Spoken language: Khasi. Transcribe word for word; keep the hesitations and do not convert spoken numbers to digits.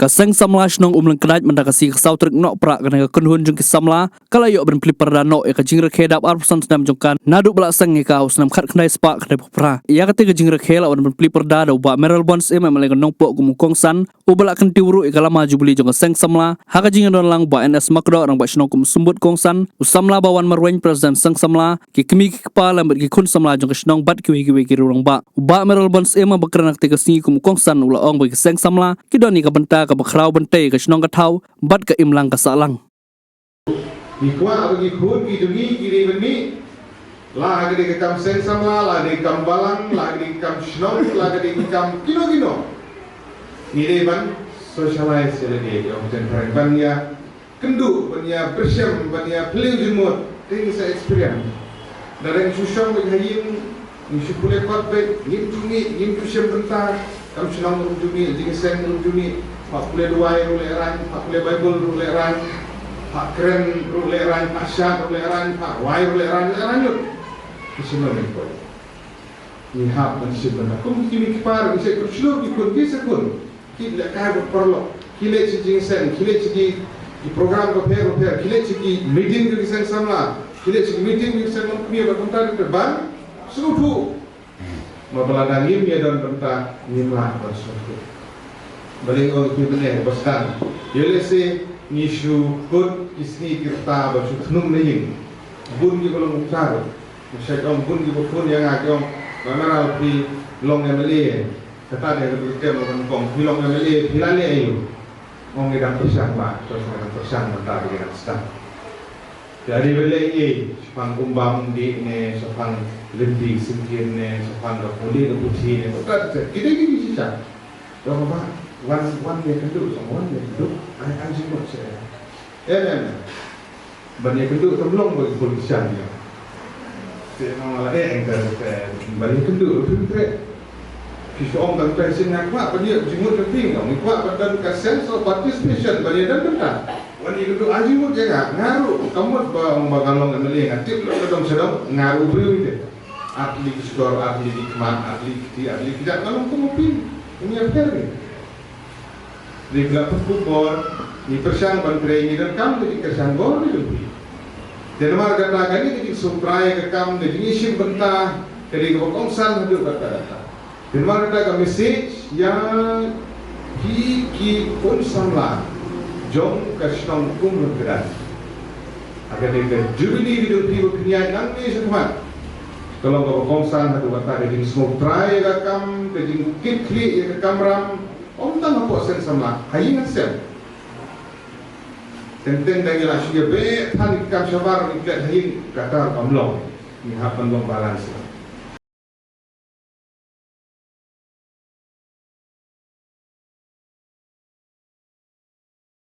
Ka Seng Samla Shnong Umlyngknait mynta ka sngi ka saw tarik Nohprah kane ka kynhun jong ki samla ka la ïoh ban plie pyrda noh ïa ka jingrakhe dap arphew san snem jong ka naduh ba la seng ïa ka ha u snem khatkhyndai spah khyndaiphewphra. Ïa kata ka jingrakhe la wan ban plie pyrda da u Bah Mayralborn Syiem, M L A ka Nongpoh, kum u kongsan, uba la kyntiew ruh ïa ka lama jubili jong ka Seng Samla ha ka jingdon lang u Bah N S Makdoh, Rangbah Shnong kum u symbud kongsan, u samla Bah Wanmarwein, President Seng Samla, ki kmie ki kpa lem bad ki khun samla jong ka shnong bad kiwei kiwei ki rangbah. U Bah Mayralborn Syiem ba kren ha kata ka sngi kum u kongsan u la ong ba ki Seng Samla ki don ïa ka bynta kaba khraw ban tei ïa ka shnong ka thaw bad ka imlang ka sahlang. Ngi kwah ba ki khun ki jong ngi ki dei ban mih, la ka dei ka kam Seng Samla, la ka dei ka kam balang, la ka dei ka kam shnong, la ka dei ka kam kino kino. Ngi dei ban socialize ïa lade, ïa ong jan phareng, ban ïa kynduh, ban ïa pyrshang, ban ïa phylliew jingmut. Te ngi sa experience. Lada ngi shu shong beit ha ïing, ngi shu pule kot beit, ngim ju mih, ngim ju shim bynta. Kam shnong ruh ym ju mih, jingïaseng ruh ym ju mih. Phah pule duwai ruh lehraiñ, phah pule Baibl ruh lehraiñ, phah kren ruh lehraiñ, phah shad ruh lehraiñ, phah rwai ruh lehraiñ, lehraiñ lut. Ngi shu ym mih ko. Ngi hap ban shim bynta. Kum ki kmie ki kpa ruh, ngi sa kut shlur ki khun, ki sa khun. Ki lehkai bad paralok. Ki leit sha jingïaseng, ki leit sha ki, ki program bapher bapher, ki leit sha ki meeting jong ki Seng Samla, ki leit sha ki meeting jong ki Seng Longkmie bad kumta, te ban sngewthuh. Namar ba lada ngim ïa don bynta ngim lah ban sngewthuh. Balei nga ong kumne, ba sdang. Ïa lehse ngi shu kut ki sngi ki rta ba shu thnum na ïing. Bun kiba long kumta ruh. Ngi shait ong bun kiba phone ïa nga ki ong, Bah Mayralborn, phi long M L A. Kata dei ka dei ka tem ban kong, phi long M L A, phi la leh aïu? Ong ngi dang pyrshang bah, to sa dang pyrshang mynta ba ngi dang sdang. Ïa dei ba leh ei, shaphang kumbam dih ne, shaphang lynti syngkien ne, shaphang ka pule ka puthi ne, kata dei ki dei ki shisha. Ong bah, wan, wan ïa kynduh, wan ïa kynduh, ai, ai jingmut seh. Em, em, em. Ban ïa kynduh tam long ba ki politician ïa. Te nang la eh, eh, te, te, ban ïa kynduh ruh phim treh. Phi shu ong tang treh sien, nga kwah ban ïa jingmut ka phi, nga kwah ban don ka sense of participation ban ïa don bynta. Ban ïa kynduh ai jingmut ïa nga, nga ruh ka mut ba ong ba ka long M L A, nga tip lut ka dong sha dong, nga ruh briew ïa te. Ar tylli ki shkor, ar tylli ki khmat, ar tylli ki kti, ar tylli ki kjat, nga long kum u phi. Ym ïa pher ïa. Dei ba la pynkup bor, ngi pyrshang ban trei, ngi donkam ka jingkyrshan bor na jong phi. Te namar kata kane ka jingsngewthuh ïa ka kam, ka jingïashim bynta ka dei kaba kongsan haduh katta katta. Te namar kata ka message ïa phi ki khun samla jong ka shnong Umryngknait, ha kane ka jubilee ka jong phi ba phin ïaid nangne shakhmat, ka long kaba kongsan haduh katta, ka jingsngewthuh ïa ka kam, ka jingkitkhlieh ïa ka kamram, Ym tang hapoh Seng Samla, ha ïing ha sem. Teng teng da ngi la shu ïa beh than ki kam shabar, ngi klet ha ïing, kata kam long. Ngi hap ban long balance.